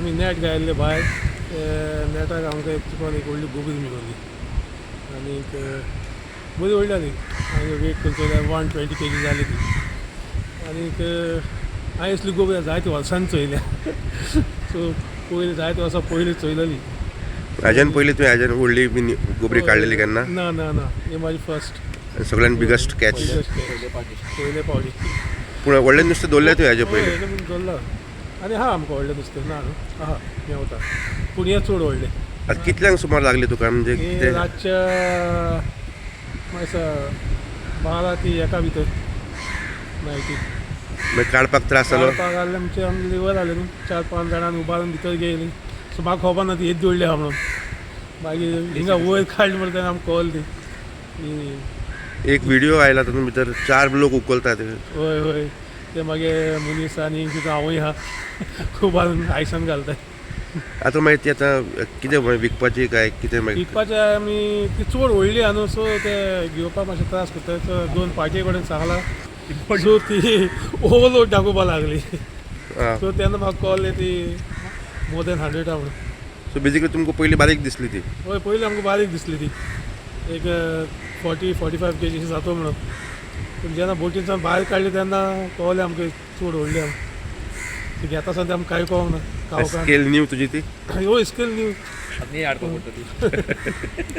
आमी नॅट घायल्ले भायर. ते नॅटाक आमकां एक चुकोन एक व्हडली गोबरी मेळोली आनीक बरी व्हडली जाली. आनी वेट करून चोयल्यार 120 केजी जाली ती. आनीक हांवें असली गोबरी जायते वर्सांनी चोयल्या. सो पयलीं, जायते वर्सां पयलीं चोयलेली. हाज्यान पयलीं तुवें हाज्यान व्हडली बीन गोबरी काडलेली केन्ना? ना ना ना, ही म्हाजी फर्स्ट. आनी सगळ्यान बिगस्ट कॅच? पयले पावटी. पूण व्हडलें नुस्तें दवरलें तुवें हाजे पयलीं? हय, दवरलां आनी आहा आमकां व्हडलें नुस्तें. ना न्हू, आहा, मेवता, पूण हें चड व्हडलें. आतां कितल्यांक सुमार लागली तुका म्हणजे हे कितें? रातच्या म्हाका 12 ती 1 भितर नायटी. मागीर काडपाक त्रास जालो? काडपाक आसलें आमचे, आमी लिवर आसले न्हू, चार पांच जाणांनी उबारून भितर गेली. सो म्हाका खबर ना ती येदी व्हडली आहा म्हणून. मागीर हिंगा वयर काडली म्हणटा तेन्ना आमकां कळ्ळें ती की. एक व्हिडिओ आयला, तातूंत भितर चार लोक उखलतात. हय हय, ते मागीर मनीस आनी तितून हांवूय आहा, उबारून आयसान घालताय. आतां मागीर ती आतां कितें मागीर विकपाची काय कितें मागीर? विकपाचे आमी ती चड व्हडली आहा न्हू, सो ते घेवपाक मातशे त्रास करता. सो दोन पार्टी कडेन सांगलां. सो ती ओवरलोड दाखोवपाक लागली. सो तेन्ना म्हाका कळ्ळें ती मोर दॅन 100 आहा म्हणून. सो बेजिकली तुमकां पयलीं बारीक दिसली ती? हय, पयलीं आमकां बारीक दिसली ती, एक 40-45 केजी जातो म्हणून. पूण जेन्ना बोटींतल्यान भायर काडली तेन्ना कळ्ळें आमकां चड व्हडली आहा. ती घेता आसतना ते आमकां कांय कळोंक ना, कावकान. स्केल न्यू तुजी ती? ह्यो स्केल न्यू. आनी हाडपाक पडटली.